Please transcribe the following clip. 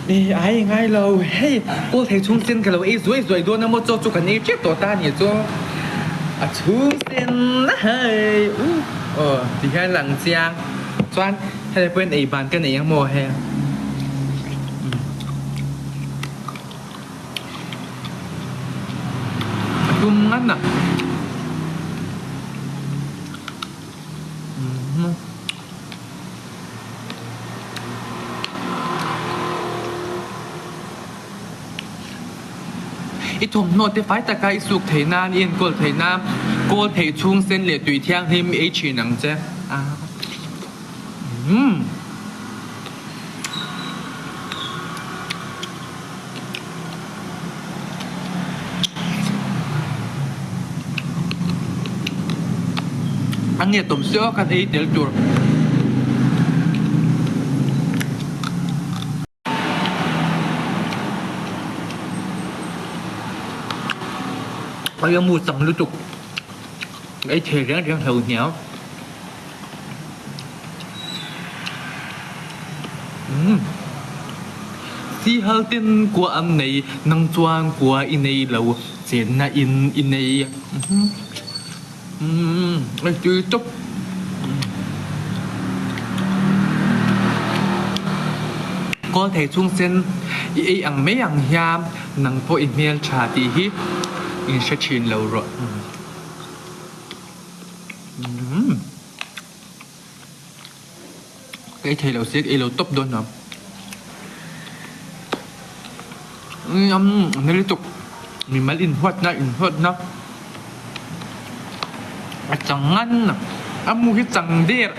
Ni ai ngai lo hei kawl thei chhung sen ka lo ei zuai zuai dawn a maw chaw chu kan ei tep tawh ta nih chu a chhung sen a hei u aw ti hian lang chiang chuan helai pawhin ei ban ka nei ang maw hei a tum ngat a. I thawmhnaw te fai taka i suk theih nan, i enkawl theih nan kawl theih chhung sen leh tui thianghlim i ei thin ang che. Umm. A nge tawm si aw kan ei tel tur. Ai a mu chang lutuk ei thei reng reng hlo hniau. Umm Sihal ten kua an nei, nang chuan kua i nei lo, chenna in i nei. Umm ei tui tawp. Kawl thei chung sen i ei ang mai ang hian nang pawh i hmel tha tih hi in hre thin lo rawh. Umm ka ei thei lo si ka ei lo tawp dawn lo umm a hmel lutuk mimal inhuatna inhuatna a chang ngan a a mu hi chang der.